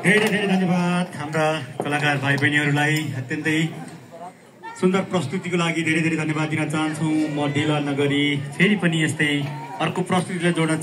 धेरै धेरै धन्यवाद हाम्रा कलाकार भाइ बहिनीहरूलाई अत्यन्तै सुन्दर प्रस्तुतिको लागि धेरै धेरै धन्यवाद दिन चाहन्छु। म ढिला नगरी फेरि पनि यस्तै अर्को प्रस्तुतिलाई जोड्न